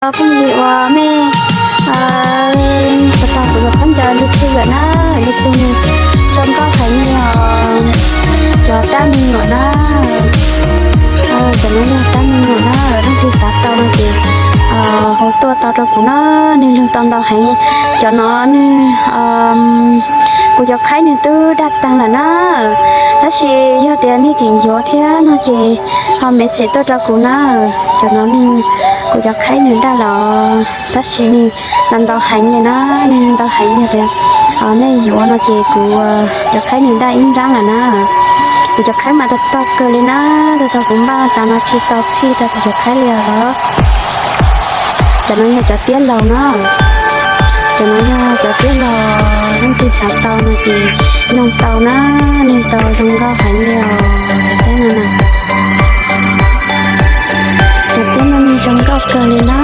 Phooj ywg uas mej tau tog kuv tus khaub ncaws Lis Txug lawm na, Lis Txug nws zoo nkauj heev li os. Cov dab me nyuam na, cov no yog dab me nyuam na, leej twg xav tau no ces hu tuaj tau rau kuv na, nws lug tau ntau heev. Cov no nws, kuv cov khaib nws twb daj tag lawm na, tab sis yog tias nej tseem yuav thiab no ces ho message tuaj rau kuv na. Cov no nws, kuv cov khaib nws daj los tab sis nws ntau ntau heev li na, nws ntau heev li tias nej yuav no ces kuv cov khaib nws daj ib nrab lawm na. Kuv cov khaib mas tau tog kawg li na, tau tog kuv npaj tas no tsis tau txhij rau kuv cov khaib li os. Cov no yog cov tiab laug na, cov no yog cov tiab laug, leej twg xav tau no ces noog tau na, noog tau zoo nkauj heev li os. Cov tiab no na, cov tiab no nws zoo nkauj kawg li na.